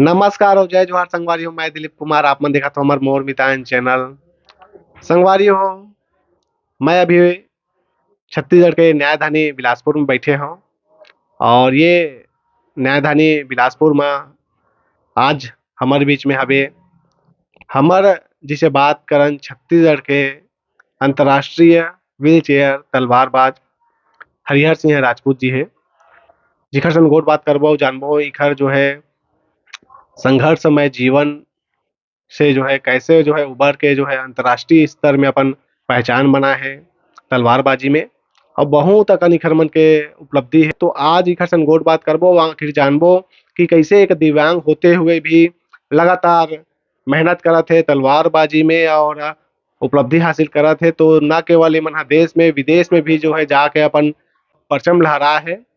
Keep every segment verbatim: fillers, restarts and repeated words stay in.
नमस्कार और जय जोहार संगवारी हो, मैं दिलीप कुमार, आप मन देखत हो हमर मोर मितान चैनल। संगवारी हो, मैं अभी छत्तीसगढ़ के न्यायधानी बिलासपुर में बैठे हों और ये न्यायधानी बिलासपुर में आज हमर बीच में हवे, हमर जिसे बात करन छत्तीसगढ़ के अंतर्राष्ट्रीय व्हील चेयर तलवारबाज हरिहर सिंह राजपूत जी हे, जिखर संग गोठ बात करबो, जानबो इखर जो है संघर्षमय जीवन से जो है कैसे जो है उबर के जो है अंतर्राष्ट्रीय स्तर में अपन पहचान बना है तलवारबाजी में, और बहुत अकन इखर मन के उपलब्धि है। तो आज इखर संग गोठ बात करबो, आखिर जानबो कि कैसे एक दिव्यांग होते हुए भी लगातार मेहनत करत हे तलवारबाजी में और उपलब्धि हासिल करत हे। तो न केवल ये मन ह देश में, विदेश में भी जो है जाके अपन परचम लहरा है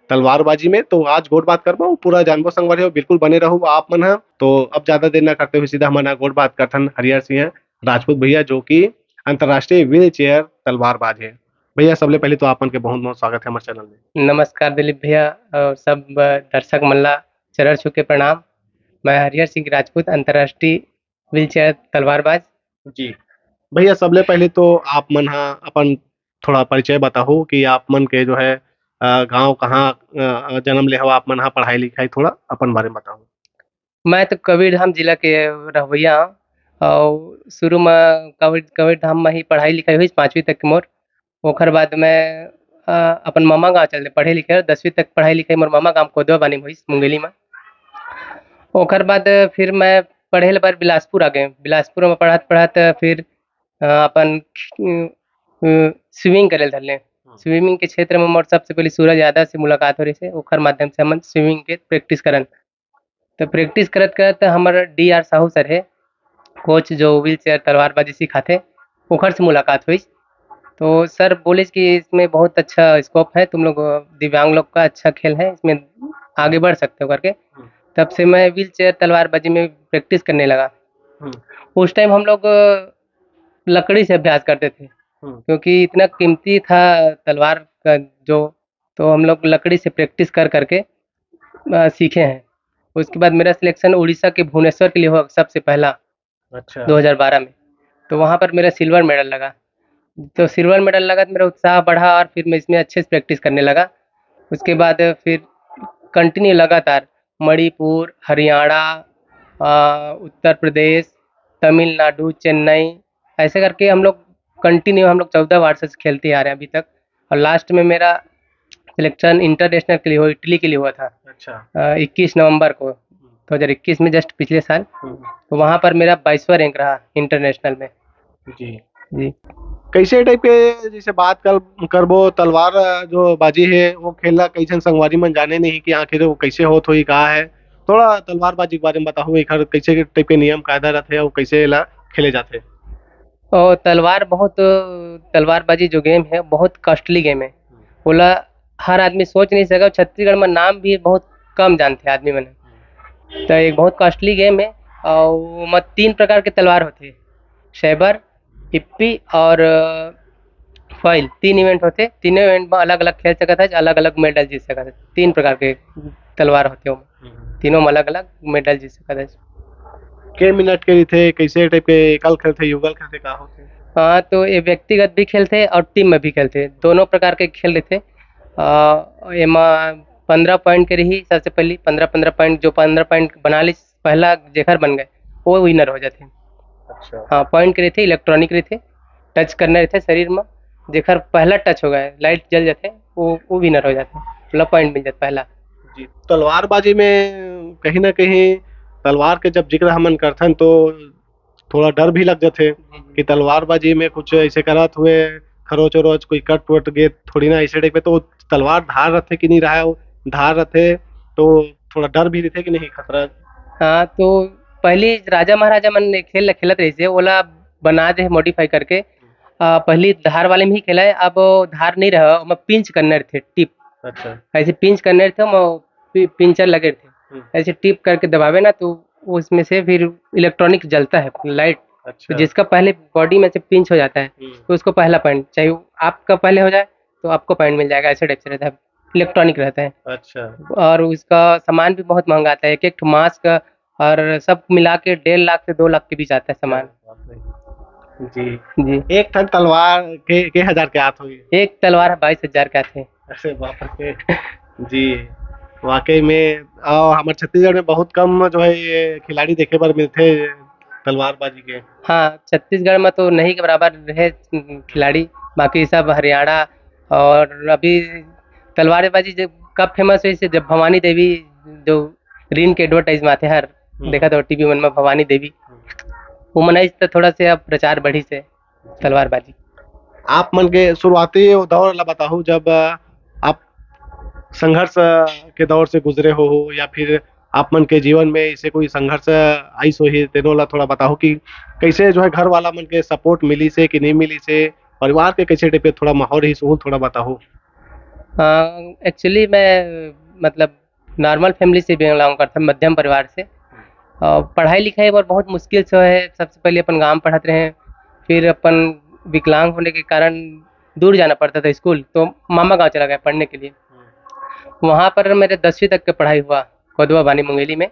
तलवारबाजी में। तो आज गोठ बात करबो, पूरा जानबो संगवारी हो, बिल्कुल बने रहू आप मन ह। तो अब ज्यादा देर ना करते हुए सीधा हमन ह गोठ बात करथन हरिहर सिंह राजपूत भैया, जो कि अंतर्राष्ट्रीय व्हील चेयर तलवारबाज है। भैया, सबले पहले तो आप मन के बहुत बहुत स्वागत है हमारे चैनल में। नमस्कार दिलीप भैया और सब, अ, दर्शक मन ला चरण छू के प्रणाम। मैं हरिहर सिंह राजपूत, अंतर्राष्ट्रीय व्हील चेयर तलवारबाज। जी भैया, सबले पहले तो आप मन ह अपन थोड़ा परिचय बताहू कि आप मन के जो है, अ, गांव कहाँ, अ, जन्म ले हवा, आप मन ह पढ़ाई लिखाई थोड़ा अपन बारे में बताहू। मैं तो कबीरधाम जिला के रहवैया हूँ और शुरू में कबीर, कबीरधाम में ही पढ़ाई लिखाई हुई पाँचवीं तक के मोर। ओकर बाद मैं, अ, अपन मामा गाँव चल दे पढ़े लिखे, दसवीं तक पढ़ाई लिखाई मोर मामा गाँव कोदवा बानी में होइस, मुंगेली में। ओकर बाद फिर मैं पढ़े ले बर बिलासपुर आ गए। बिलासपुर में पढ़त पढ़त फिर, अ, अपन, अ, अ, स्विमिंग करे ले धर ले। हम्म। स्विमिंग के क्षेत्र में मोर सबसे पहले सूरज यादव से मुलाकात हो रही है, ओकर माध्यम से हमन स्विमिंग के प्रैक्टिस करन। तो प्रैक्टिस करत करत हमर डी आर साहू सर है, कोच जो व्हील चेयर तलवारबाजी सिखाथे, ओखर से मुलाकात हुई। तो सर बोले कि इसमें बहुत अच्छा स्कोप है, तुम लोग दिव्यांग लोग का अच्छा खेल है, इसमें आगे बढ़ सकते हो करके। हम्म। तब से मैं व्हील चेयर तलवारबाजी में प्रैक्टिस करने लगा। हम्म। उस टाइम हम लोग लकड़ी से अभ्यास करते थे, हम्म। क्योंकि इतना कीमती था तलवार का जो, तो हम लोग लकड़ी से प्रैक्टिस कर करके, अ, सीखे हैं। उसके बाद मेरा सिलेक्शन उड़ीसा के भुवनेश्वर के लिए हुआ सबसे पहला, अच्छा। दो हज़ार बारह में। तो वहाँ पर मेरा सिल्वर मेडल लगा। तो सिल्वर मेडल लगा तो मेरा उत्साह बढ़ा और फिर मैं इसमें अच्छे से प्रैक्टिस करने लगा। उसके बाद फिर कंटिन्यू लगातार मणिपुर, हरियाणा, अ, उत्तर प्रदेश, तमिलनाडु, चेन्नई, ऐसे करके हम लोग कंटिन्यू, हम लोग चौदह वर्ष से खेलते आ रहे हैं अभी तक। और लास्ट में मेरा सिलेक्शन इंटरनेशनल के लिए हुआ, इटली के लिए हुआ था। अच्छा। अ, इक्कीस नवंबर को, हम्म। दो हज़ार इक्कीस में, जस्ट पिछले साल। हम्म। तो वहाँ पर मेरा बाईसवाँ रैंक रहा इंटरनेशनल में। जी। जी। कैसे टाइप के, जैसे बात कर, करबो, तलवार जो बाजी है, वो खेलना कैसन संगवारी मन जाने नहीं कि आखिर वो कैसे होत होई, का है, थोड़ा तलवारबाजी के बारे में बताओ, एकर कैसे टाइप के नियम कायदा रहथे और कैसे एला खेले जाथे? और तलवार बहुत, तलवारबाजी जो गेम है, बहुत कॉस्टली गेम है। ओला हर आदमी सोच नहीं सके। छत्तीसगढ़ में नाम भी बहुत कम जानथे आदमी मन। तो एक बहुत कॉस्टली गेम है और ओमा तीन प्रकार के तलवार होथे, शैबर, इप्पी और, अ, फॉइल। तीन इवेंट होथे, तीनों इवेंट में अलग-अलग खेल सकत है, अलग-अलग मेडल जीत सकत है। तीन प्रकार के तलवार होथे ओमा। हम्म। तीनों में अलग-अलग मेडल जीत सकत है। के मिनट के रहिथे, कैसे टाइप के, एकल खेलथे, युगल खेलथे, का होथे? हाँ, तो ये व्यक्तिगत भी खेलथे और टीम में भी खेलथे, दोनों प्रकार के खेल रहिथे। अ, एमा पंद्रह पॉइंट के रही, सबसे पहली पंद्रह, पंद्रह पॉइंट, जो पंद्रह पॉइंट बना लिस, पहला जेखर बन गए, वो विनर हो जाथे। अच्छा। हाँ, पॉइंट के रहिथे, इलेक्ट्रॉनिक रहिथे, टच करना रहिथे शरीर में, जेखर पहला टच हो गए, लाइट जल जाथे, वो, वो विनर हो जाथे, मतलब पॉइंट मिल जाथे पहला। जी, तलवारबाजी में कहीं ना कहीं तलवार के जब जिक्र हमन करथन तो थोड़ा डर भी लग जाथे जी, जी। कि तलवारबाजी में कुछ ऐसे करत हुए, खरोच उरोच कोई कट वट गे थोड़ी ना, ऐसे टाइप के। तो तलवार धार रथे कि नहीं रहा, वो धार रथे तो थोड़ा डर भी रथे कि नहीं, खतरा? हाँ, तो पहली राजा महाराजा मन ने खेल खेलत रहिसे, ओला बना दे मॉडिफाई करके। आ, पहली धार वाले में ही खेला है, अब वो धार नहीं रहा, ओमा पिंच करना रहिथे, टिप। अच्छा। ऐसे पिंच करना रहिथे, ओमा पि-, पिंचर लगे रहिथे। हम्म। ऐसे टिप करके दबावे ना, तो उसमें से फिर इलेक्ट्रॉनिक जलता है, लाइट। अच्छा। तो जिसका पहले बॉडी में से पिंच हो जाता है, हम्म। तो उसको पहला पॉइंट, चाहे वो आपका पहले हो जाए, तो आपको पॉइंट मिल जाएगा, ऐसे टाइप से रहता है। इलेक्ट्रॉनिक रहता है। अच्छा। और उसका सामान भी बहुत महंगा आता है। एक एक ठो मास्क और सब मिला के डेढ़ लाख से दो लाख के बीच आता है सामान। जी। जी। एक ठन तलवार के के हजार के आत होही? एक तलवार बाईस हजार के आथे। अरे बाप रे। जी। वाकई में, और हमारे छत्तीसगढ़ में बहुत कम जो है ये खिलाड़ी देखे बर मिलथे तलवारबाजी के। हाँ, छत्तीसगढ़ में तो नहीं के बराबर रहे खिलाड़ी, बाकी सब हरियाणा। और अभी तलवारबाजी जब कब फेमस होइस हे, जब भवानी देवी जो रीन के एडवर्टाइज में आथे हर, हम्म। देखा तो टीवी मन में भवानी देवी, हम्म। वो मन आइस तो थोड़ा से अब प्रचार बढ़िस हे तलवारबाजी। आप मन के शुरुआती वो दौर ला बताहू, जब अ, आप संघर्ष अ, के दौर से गुजरे हो, हो या फिर आप मन के जीवन में ऐसे कोई संघर्ष अ, आइस होही, तेनो ला थोड़ा बताहू कि कैसे जो है घर वाला मन के सपोर्ट मिलिस हे कि नहीं मिलिस हे, परिवार के कैसे टाइप के थोड़ा माहौल रहिस, वो थोड़ा बताहू। एक्चुअली मैं मतलब नॉर्मल फैमिली से बिलोंग करता, मध्यम परिवार से। और पढ़ाई लिखाई बर बहुत मुश्किल से है। सबसे पहले अपन गांव पढ़त रहे, फिर अपन विकलांग होने के कारण दूर जाना पड़ता था स्कूल, तो मामा गांव चला गया पढ़ने के लिए। वहाँ पर मेरे दसवीं तक की पढ़ाई हुआ कोदवा बानी मुंगेली में।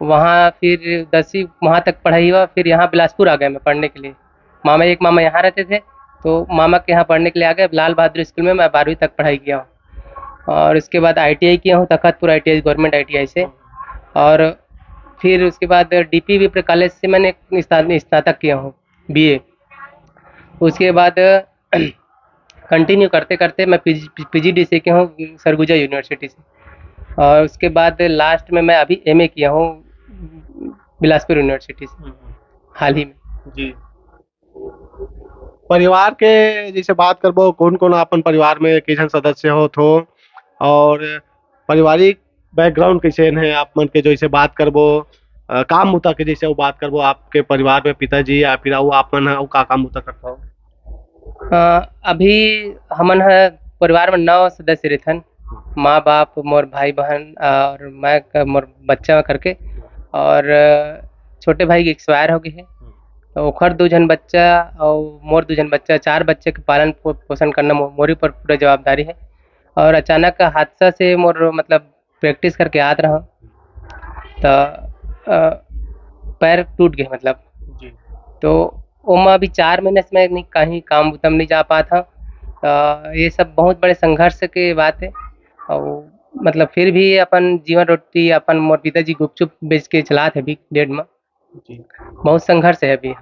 वहाँ फिर दसवीं वहाँ तक पढ़ाई हुआ, फिर यहाँ बिलासपुर आ गया मैं पढ़ने के लिए। मामा, एक मामा यहाँ रहते थे, तो मामा के यहाँ पढ़ने के लिए आ गए। लाल बहादुर स्कूल में मैं बारहवीं तक पढ़ाई किया हूँ। और उसके बाद आईटीआई किया हूँ, तखतपुर आईटीआई, गवर्नमेंट आईटीआई से। और फिर उसके बाद डीपी विप्र कॉलेज से मैंने स्ना-, स्नातक किया हूँ, बीए। उसके बाद कंटिन्यू करते करते मैं पीजी पीजीडीसी किया हूँ सरगुजा यूनिवर्सिटी से। और उसके बाद लास्ट में मैं अभी एमए किया हूँ बिलासपुर यूनिवर्सिटी से हाल ही में। जी। परिवार के जैसे बात करबो, कौन कौन अपन परिवार में के झन सदस्य होत हो, और पारिवारिक बैकग्राउंड कैसे है आप मन के, जैसे बात करबो अ, काम मुता के, जैसे वो बात करबो आपके परिवार में पिताजी या फिर वो आप मन ह, वो का काम मुता करता हो? अ, अभी हमन ह परिवार में नौ सदस्य रहिथन, माँ बाप, मोर भाई बहन और मैं क-, मोर बच्चा करके। और अ, छोटे भाई के एक्सपायर हो गए है, तो ओखर दो झन बच्चा और मोर दो झन बच्चा, चार बच्चे के पालन पो-, पोषण करना मो-, मोर ऊपर पूरा जवाबदारी है। और अचानक हादसा से मोर मतलब प्रैक्टिस करके आत रहा, तो अ, पैर टूट गए मतलब। जी। तो ओमा अभी चार महीने से मैं नहीं, कहीं काम उतम नहीं जा पाता। अ, ये सब बहुत बड़े संघर्ष के बात है। और मतलब फिर भी अपन जीवन रोटी, अपन मोर पिताजी गुपचुप बेच के चलात है अभी डेढ़ में। जी। बहुत संघर्ष है अभी।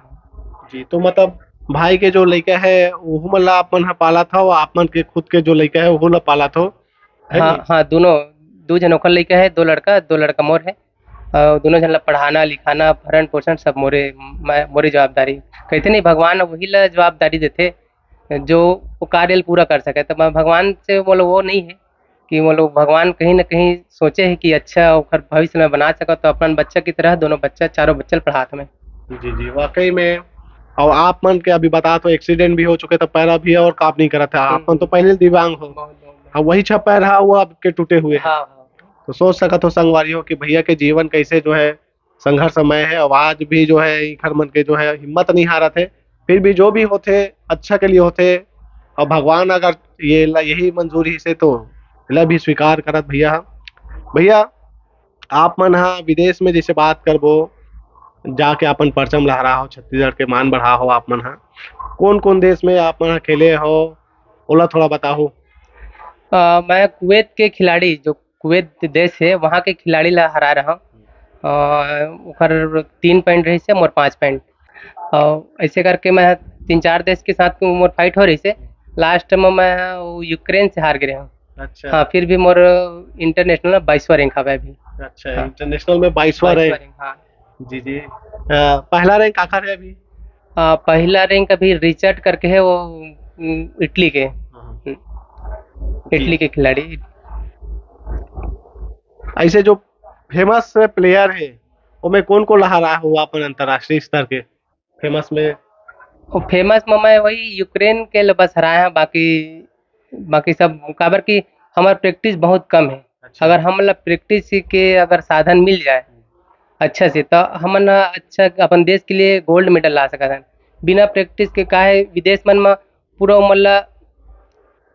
जी, तो मतलब भाई के जो लइका है, ओहू मन ला आप मन ह पालत हव, आप मन के खुद के जो लइका है, ओहू ला पालत हव, है हाँ, नी? हाँ, दोनों, दो झन ओकर लइका है, दो लड़का, दो लड़का मोर है। और दोनों झन ला पढ़ाना, लिखाना, भरण पोषण सब मोरे, मैं, मोरे जवाबदारी। कहते नहीं, भगवान वही ला जवाबदारी देथे, जो वो कार्य ला पूरा कर सके। तो मैं भगवान से बोलो, वो नहीं है कि बोलो, भगवान कहीं ना कहीं सोचे है कि अच्छा ओकर भविष्य में बना सको, तो अपन बच्चा की तरह दोनों बच्चा, चारों बच्चा ला पढ़ात में। जी, जी, वाकई में। और आप मन के अभी बता तो एक्सीडेंट भी हो चुके, तो पैरा भी और काम नहीं करत है। आप मन तो हम्म। पहले दिव्यांग हो, बहुत, बहुत, बहुत। अब वही छह पैर है, वो आपके टूटे हुए हैं। हाँ, हाँ। तो सोच सकत हो संगवारी हो कि भैया के जीवन कैसे जो है संघर्षमय है, और आज भी जो है इखर मन के जो है हिम्मत नहीं हारत है। फिर भी जो भी होथे, अच्छा के लिए होथे, और भगवान अगर ये ला, यही मंजूरी से तो ला भी स्वीकार करत भैया ह। भैया, आप मन ह विदेश में जैसे बात करबो, जाके अपन परचम लहरा हो, छत्तीसगढ़ के मान बढ़ा हो आप मन ह, कौन कौन देश में आप मन ह खेले हो, ओला थोड़ा बताहू। अ, मैं कुवैत के खिलाड़ी, जो कुवैत देश है, वहाँ के खिलाड़ी ला हरा रहा हूँ। अ, ओकर तीन पॉइंट रही से मोर पाँच पॉइंट। और ऐसे करके मैं तीन चार देश के साथ मोर फाइट हो रही से, लास्ट में मैं वो यूक्रेन से हार गए हूँ। अच्छा। हाँ, फिर भी मोर इंटरनेशनल में बाईसवाँ रैंक हवे अभी। अच्छा, हाँ। इंटरनेशनल में बाईसवाँ रैंक। हाँ। जी, जी। अ, पहला रैंक आखर है अभी? अ, पहला रैंक अभी रिचर्ड करके है, वो उम, इटली के, हाँ। इटली के खिलाड़ी। ऐसे जो फेमस प्लेयर है, ओमे कौन कौन लहरा हो अपन अंतर्राष्ट्रीय स्तर के फेमस में? वो फेमस में मैं वही यूक्रेन के ल-, बस हराए हैं, बाकी, बाकी सब काबर कि हमार प्रैक्टिस बहुत कम है। अच्छा। अगर हम मतलब प्रैक्टिस के अगर साधन मिल जाए अच्छा से, तो हमन ह अच्छा अपन देश के लिए गोल्ड मेडल ला सकत हन। बिना प्रैक्टिस के काहे विदेश मन में पूरा उमन ला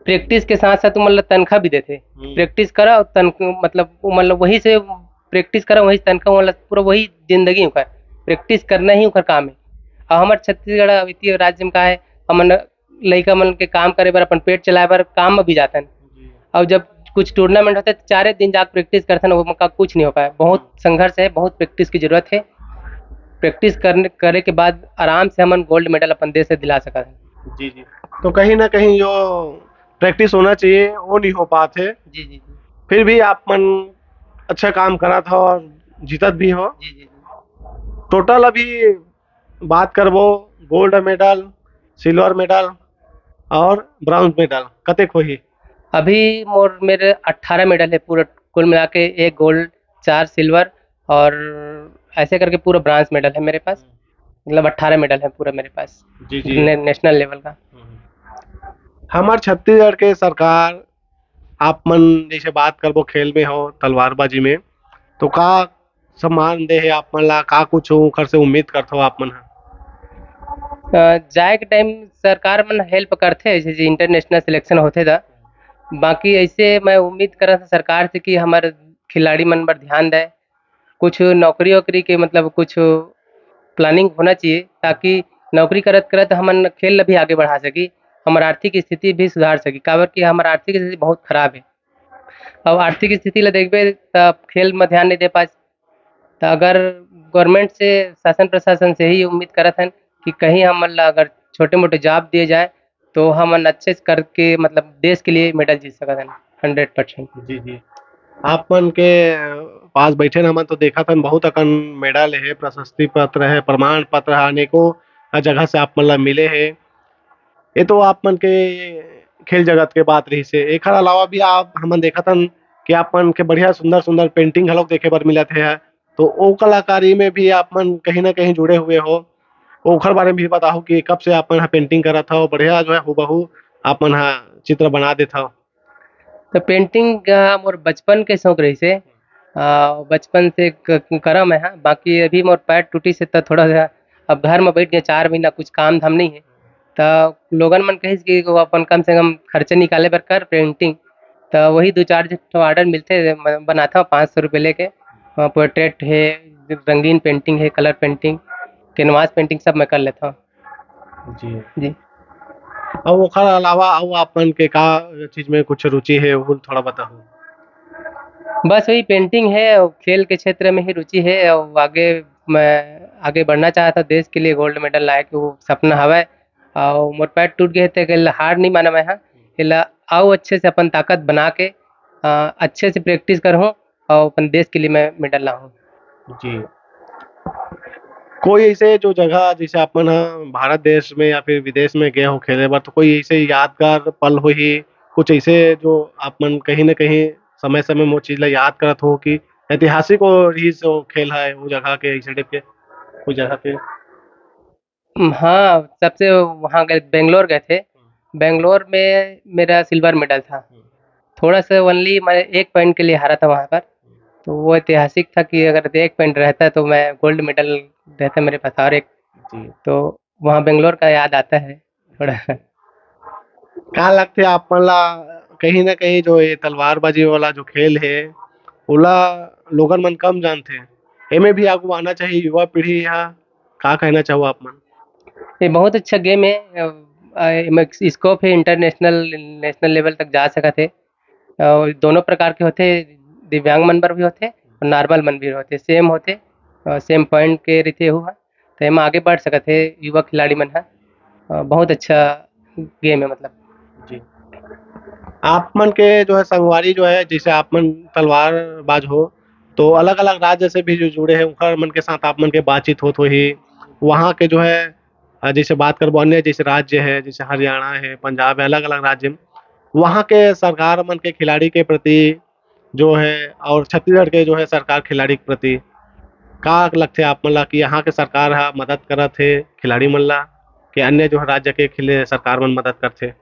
प्रैक्टिस के साथ साथ उमन ला तनखा भी देथे। हम्म। प्रैक्टिस करा और तन-, मतलब, उमन ला वही से प्रैक्टिस करा, वही तनखा, उमन ला पूरा वही जिंदगी उनका प्रैक्टिस करना ही उनका काम है। और हमारे छत्तीसगढ़ अद्वितीय राज्य में का है, हमन लइका मन के काम करे बर, अपन पेट चलाए बर काम में भी जाथन। जी। और जब कुछ टूर्नामेंट होथे, तो चारे दिन जाके प्रैक्टिस करथन, वो का कुछ नहीं हो पाए। बहुत हम्म। संघर्ष है, बहुत प्रैक्टिस की जरूरत है। प्रैक्टिस करने, करे के बाद आराम से हमन गोल्ड मेडल अपन देश से दिला सकत हन। जी, जी। तो कहीं ना कहीं जो प्रैक्टिस होना चाहिए, वो नहीं हो पात है। जी, जी, जी। फिर भी आप मन अच्छा काम करत हो और जीतत भी हो। जी, जी, जी। टोटल अभी बात करबो, गोल्ड मेडल, सिल्वर मेडल और ब्रॉन्ज मेडल कतेक होही? अभी मोर, मेरे अट्ठारह मेडल है पूरा, कुल मिला के एक गोल्ड, चार सिल्वर और ऐसे करके पूरा ब्रॉन्ज मेडल है मेरे पास। मतलब अट्ठारह मेडल है पूरा मेरे पास, जी, जी। ने-, नेशनल लेवल का। हम्म। हमार छत्तीसगढ़ के सरकार, आप मन जैसे बात करबो खेल में हो, तलवारबाजी में, तो का सम्मान दे हे आप मन ला, का कुछ ओखर से उम्मीद करथो आप मन ह? अ, जाए के टाइम सरकार मन हेल्प करथे, जैसे इंटरनेशनल सिलेक्शन होथे त। बाकी ऐसे मैं उम्मीद करत हूँ सरकार से कि हमर खिलाड़ी मन बर ध्यान दे, कुछ नौकरी वोकरी के, मतलब, कुछ प्लानिंग होना चाहिए, ताकि नौकरी करत करत हमन खेल ला भी आगे बढ़ा सकी, हमर आर्थिक स्थिति भी सुधार सकी, काबर कि हमर आर्थिक स्थिति बहुत खराब है। अब आर्थिक स्थिति ला देखबे त खेल में ध्यान नहीं दे पास, त अगर गवर्नमेंट से, शासन प्रशासन से ही उम्मीद करत हन कि कहीं हमन ला अगर छोटे मोटे जॉब दिए जाए, तो हमन अच्छे से करके, मतलब, देश के लिए मेडल जीत सकत हन, हंड्रेड परसेंट। जी, जी। आप मन के, अ, पास बैठे न हमन तो देखत हन, बहुत अकन मेडल हे, प्रशस्ति पत्र हे, प्रमाण पत्र हे, अनेकों जगह से आप मन ला मिले हे। ये तो आप मन के खेल जगत के बात रहिस हे। एखर अलावा भी आप, हमन देखत हन कि आप मन के बढ़िया सुंदर-सुंदर पेंटिंग घलोक देखे बर मिलत हे। तो ओ कलाकारी में भी आप मन कहीं न कहीं जुड़े हुए हो, ओखर बारे में भी बताओ कि कब से आप मन ह पेंटिंग करत हव, बढ़िया जो है हूबहू आप मन ह चित्र बना देत हव। तो पेंटिंग का मोर बचपन के शौक रहिस हे। आ, बचपन से क-, करम है, हाँ। बाकी अभी मोर पैर टूटिस हे, तो थोड़ा सा अब घर में बैठ गए चार महीना, कुछ काम धाम नहीं है, तो लोगन मन कहिस कि वो अपन कम से कम खर्चा निकाले बर कर पेंटिंग। तो वही दो चार ठो ऑर्डर मिलथे, म-, बनाथव पाँच सौ रुपये लेके। अ, पोर्ट्रेट हे, रंगीन पेंटिंग हे, कलर पेंटिंग, कैनवास पेंटिंग सब मैं कर लेथव। जी। जी। अउ ओखर अलावा अउ आप मन के का चीज में कुछ रुचि हे, वो थोड़ा बताहू। बस वही पेंटिंग हे अउ खेल के क्षेत्र में ही रुचि हे अउ आगे मैं आगे बढ़ना चाहत हव, देश के लिए गोल्ड मेडल लाए के वो सपना हवय। अउ मोर पैर टूट गए हे, तेकर ले हार नहीं मानव मैं ह। एला अउ अच्छे से अपन ताकत बना के, अ, अच्छे से प्रैक्टिस करहूँ अउ अपन देश के लिए मैं मेडल लाहूँ। जी। कोई ऐसे जो जगह, जैसे आप मन ह भारत देश में या फिर विदेश में गए हो खेले बर, तो कोई ऐसे यादगार पल होही, कुछ ऐसे जो आप मन कहीं न कहीं समय-समय में वो चीज ला याद करत हो कि ऐतिहासिक वो रहिस वो खेल है, वो जगह के, ऐसे टाइप के कोई जगह पे? उम, हाँ, सबसे वहाँ गए, बेंगलोर गए थे। बेंगलोर में मेरा सिल्वर मेडल था। थोड़ा सा only मैं एक पॉइंट के लिए हारा था वहाँ पर। तो वो ऐतिहासिक था कि अगर एक पॉइंट रहता तो मैं गोल्ड मेडल रहता मेरे पास और एक। जी। तो वहाँ बेंगलोर का याद आता है थोड़ा। का लगथे आप मन ला, कहीं ना कहीं जो ये तलवारबाजी वाला जो खेल है, ओला लोगन मन कम जानथे, एमे भी आगू आना चाहिए युवा पीढ़ी ह, का कहना चाहो आप मन? ये बहुत अच्छा गेम है। अ, अ, एमे स्कोप है इंटरनेशनल, नेशनल लेवल तक जा सकत है। अ, दोनों प्रकार के होथे, दिव्यांग मन बर भी होथे और नॉर्मल मन भी होथे, सेम होथे, अ, सेम पॉइंट के रहिथे एहू ह। तो एमा आगे बढ़ सकत है युवा खिलाड़ी मन ह। अ, बहुत अच्छा गेम है, मतलब। जी। आप मन के जो है संगवारी जो है, जैसे आप मन तलवारबाज हो, तो अलग-अलग राज्य से भी जो जुड़े हैं, उनकर मन के साथ आप मन के बातचीत होत होही। वहाँ के जो है, अ, जैसे बात करबो अन्य जैसे राज्य है, जैसे हरियाणा है, पंजाब है, अलग-अलग राज्य में, वहाँ के सरकार मन के खिलाड़ी के प्रति जो है और छत्तीसगढ़ के जो है सरकार खिलाड़ी के प्रति का लगथे आप मन ला कि यहाँ के सरकार ह मदद करत हे खिलाड़ी मन ला कि अन्य जो है राज्य के खिले सरकार मन मदद करथे?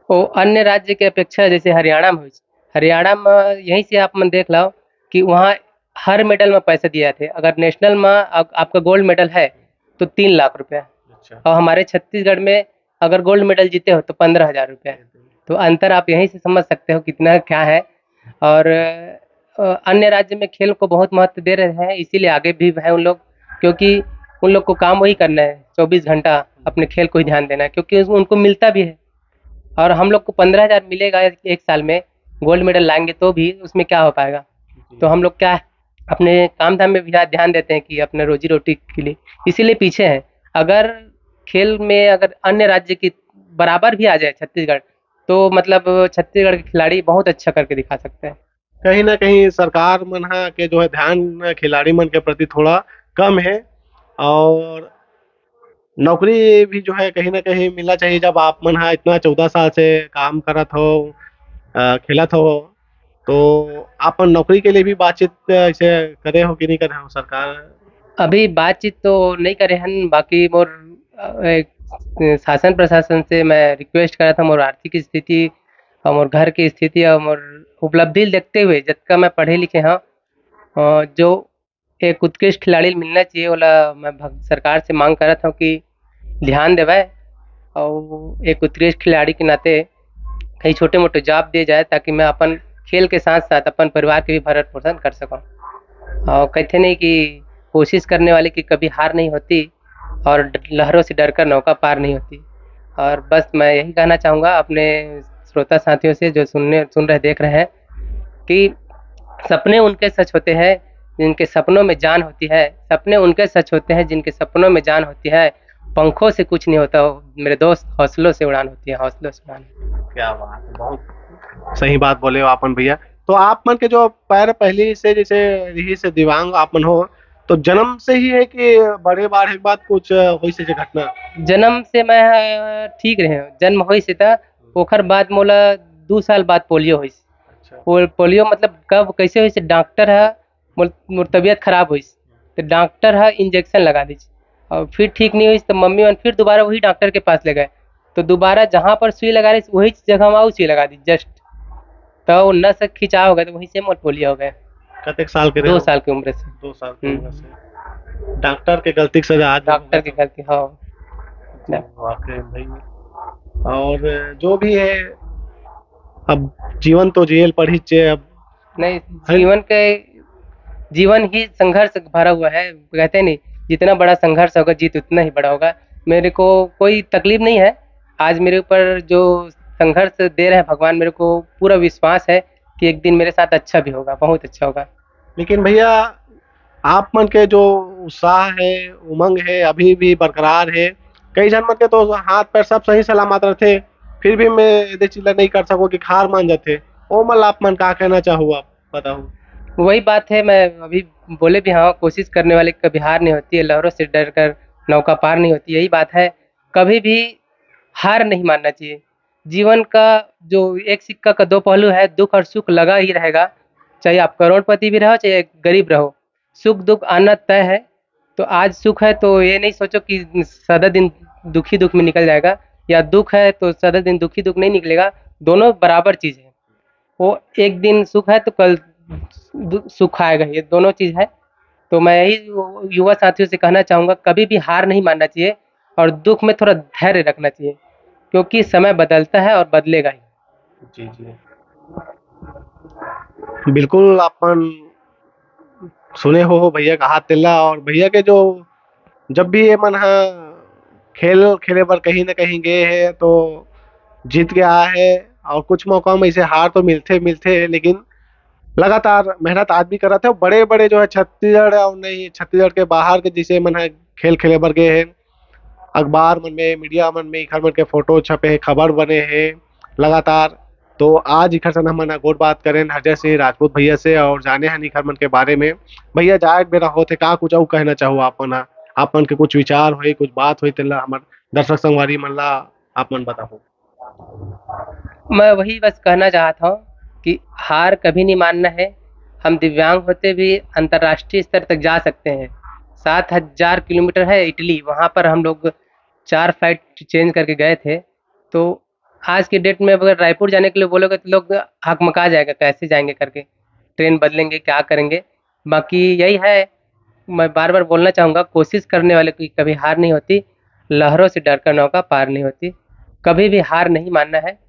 ओ, अन्य राज्य के अपेक्षा जैसे हरियाणा में होइस, हरियाणा में यहीं से आप मन देख लो कि वहाँ हर मेडल में पैसा दिया थे। अगर नेशनल में आप, आपका गोल्ड मेडल है तो तीन लाख रुपया। अच्छा। और हमारे छत्तीसगढ़ में अगर गोल्ड मेडल जीते हो तो पन्द्रह हज़ार रुपया। तो अंतर आप यहीं से समझ सकते हो कितना क्या है। और अ, अन्य राज्य में खेल को बहुत महत्व दे रहे हैं, इसीलिए आगे भी है उन लोग, क्योंकि उन लोग को काम वही करना है, चौबीस घंटा अपने खेल को ही ध्यान देना है, क्योंकि उस- उनको मिलता भी है। और हम लोग को पंद्रह हज़ार मिलेगा एक एक साल में, गोल्ड मेडल लाएंगे तो भी उसमें क्या हो पाएगा? तो हम लोग क्या अपने काम धाम में भी ध्यान देते हैं कि अपने रोजी रोटी के लिए, इसीलिए पीछे हैं। अगर खेल में अगर अन्य राज्य की बराबर भी आ जाए छत्तीसगढ़, तो मतलब छत्तीसगढ़ के खिलाड़ी बहुत अच्छा करके दिखा सकते हैं। कहीं ना कहीं सरकार मन हा के जो है ध्यान खिलाड़ी मन के प्रति थोड़ा कम है, और नौकरी भी जो है कहीं ना कहीं मिलना चाहिए। जब आप मन हा इतना चौदह साल से काम करत हो, अ, खेलत हो, तो आप मन नौकरी के लिए भी बातचीत ऐसे करे हो कि नहीं करे हो सरकार? अभी बातचीत तो नहीं करे हन, बाकी मोर, अ, एक, शासन प्रशासन से मैं रिक्वेस्ट करा था, मोर आर्थिक स्थिति और मोर घर की स्थिति और मोर उपलब्धि देखते हुए जतका मैं पढ़े लिखे हाँ, अ, जो एक उत्कृष्ट खिलाड़ी मिलना चाहिए, ओला मैं भग-, सरकार से मांग करत हूँ कि ध्यान देवे और एक उत्कृष्ट खिलाड़ी के नाते कहीं छोटे मोटे जॉब दिए जाए, ताकि मैं अपन खेल के साथ साथ अपन परिवार के भी भरण पोषण कर सकूँ। और कहते नहीं कि कोशिश करने वाले की कभी हार नहीं होती और ड-, लहरों से डरकर नौका पार नहीं होती। और बस मैं यही कहना चाहूँगा अपने श्रोता साथियों से, जो सुनने, सुन रहे, देख रहे हैं, कि सपने उनके सच होते हैं जिनके सपनों में जान होती है, सपने उनके सच होते हैं जिनके सपनों में जान होती है, पंखों से कुछ नहीं होता हो मेरे दोस्त, हौसलों से उड़ान होती है, हौसलों से उड़ान। क्या बात है, बहुत सही बात बोले हो आपन भैया। तो आप मन के जो पैर पहली से जैसे रही से दिव्यांग आप मन हो, तो जन्म से ही है कि बड़े बाढ़ के बाद कुछ होइस ऐसे घटना? जन्म से मैं, अ, ठीक रहे हूँ, जन्म होइस त ओखर बाद मोला दू साल बाद पोलियो होइस। अच्छा। पो-, पोलियो मतलब कब कैसे होइस, डॉक्टर ह मोर, मोर तबीयत खराब होइस, तो डॉक्टर ह इंजेक्शन लगा दीस और फिर ठीक नहीं होइस, तो मम्मी मन फिर दोबारा वही डॉक्टर के पास ले गए, तो दोबारा जहाँ पर सुई लगा रही वही जगह में वो सुई लगा दी जस्ट, तो वो नस खिंचाव हो गए, तो वहीं से मोर पोलियो हो गए। कतेक साल के रहे दो हो? साल की उम्र से। दो साल की हम्म। उम्र से। डॉक्टर के गलती के सजा आज डॉक्टर की गलती, हाँ। वाकई भाई। और जो भी है, अब जीवन तो जियल पड़ही चे अब। नहीं, है? जीवन के, जीवन ही संघर्ष भरा हुआ है। कहते नहीं, जितना बड़ा संघर्ष होगा, जीत उतना ही बड़ा होगा। मेरे को कोई तकलीफ नहीं है। आज मेरे ऊपर जो संघर्ष दे रहे हैं भगवान, मेरे को पूरा विश्वास है कि एक दिन मेरे साथ अच्छा भी होगा, बहुत अच्छा होगा। लेकिन भैया, आप मन के जो उत्साह है, उमंग है, अभी भी बरकरार है। कई झन मन के तो हाथ पैर सब सही सलामत रहथे, फिर भी मैं ये चीज ला नहीं कर सको कि हार मान जाथे। ओ मन ला आप मन का कहना चाहू, आप बताओ। वही बात है, मैं अभी बोले भी हाँ, कोशिश करने वाले की कभी हार नहीं होती है, लहरों से डरकर नौका पार नहीं होती, यही बात है। कभी भी हार नहीं मानना चाहिए। जीवन का जो एक सिक्का का दो पहलू है, दुख और सुख लगा ही रहेगा, चाहे आप करोड़पति भी रहो, चाहे गरीब रहो, सुख दुख आना तय है। तो आज सुख है तो ये नहीं सोचो कि सदा दिन दुखी दुख में निकल जाएगा, या दुख है तो सदा दिन दुखी दुख नहीं निकलेगा, दोनों बराबर चीज़ है। वो एक दिन सुख है तो कल दु-, सुख आएगा, ये दोनों चीज़ है। तो मैं यही यु-, युवा साथियों से कहना चाहूँगा, कभी भी हार नहीं मानना चाहिए और दुख में थोड़ा धैर्य रखना चाहिए, क्योंकि समय बदलता है और बदलेगा ही। जी, जी। बिल्कुल, अपन सुने हो, हो भैया कहा तेला, और भैया के जो जब भी ये मन ह खेल खेले बर कहीं ना कहीं गए है तो जीत के आए है, और कुछ मौका में इसे हार तो मिलथे, मिलथे, लेकिन लगातार मेहनत आदमी करत है। बड़े-बड़े जो है छत्तीसगढ़ और नहीं छत्तीसगढ़ के बाहर के जैसे मन है खेल खेले बर गए हैं, अखबार मन में, मीडिया मन में इखर मन के फोटो छपे हैं, खबर बने हैं लगातार। तो आज इखर सन हमन ह गोठ बात करेन हरजय सिंह राजपूत भैया से और जाने हन इखर मन के बारे में। भैया जाए के बेरा होत हे, का कुछ अउ कहना चाहू आप मन ह? आप मन के कुछ विचार होई, कुछ बात होई, तेला हमर दर्शक संगवारी मन ला आप मन बताहू। मैं वही बस कहना चाहता हूँ कि हार कभी नहीं मानना है। हम दिव्यांग होते भी अंतर्राष्ट्रीय स्तर तक जा सकते हैं। सात हज़ार किलोमीटर है इटली, वहाँ पर हम लोग चार फ्लाइट चेंज करके गए थे। तो आज के डेट में अगर रायपुर जाने के लिए बोलोगे तो लोग हकमका जाएगा, कैसे जाएंगे करके, ट्रेन बदलेंगे, क्या करेंगे। बाकी यही है, मैं बार-बार बोलना चाहूँगा, कोशिश करने वाले की कभी हार नहीं होती, लहरों से डरकर नौका पार नहीं होती। कभी भी हार नहीं मानना है।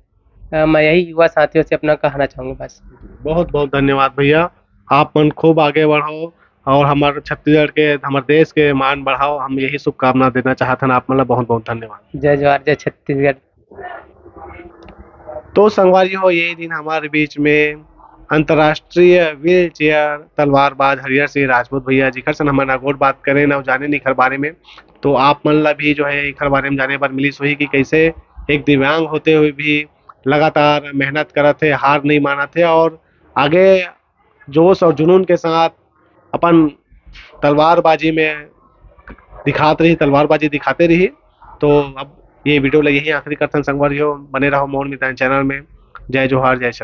अ, मैं यही युवा साथियों से अपना कहना चाहूँगा बस। बहुत बहुत धन्यवाद भैया, आप मन खूब आगे बढ़ो और हमारे छत्तीसगढ़ के, हमारे देश के मान बढ़ाओ, हम यही शुभकामना देना चाहत हन आप मन ला। बहुत बहुत धन्यवाद। जय जोहार, जय छत्तीसगढ़। तो संगवारी हो, ये दिन हमारे बीच में अंतर्राष्ट्रीय व्हील चेयर तलवारबाज हरिहर सिंह राजपूत भैया, जिखर सन हमन अगोट बात करेन अउ जानेन इखर बारे में। तो आप मन ला भी जो है इखर बारे में जाने बर मिलिस होही कि कैसे एक दिव्यांग होते हुए भी लगातार मेहनत करत हे, हार नहीं मानत हे और आगे जोश और जुनून के साथ अपन तलवारबाजी में दिखात रही, तलवारबाजी दिखाते रही। तो अब ये वीडियो ला यही आखिरी करथन संगवारी हो, बने रहो मोर मितान चैनल में। जय जोहार, जय छत्तीसगढ़।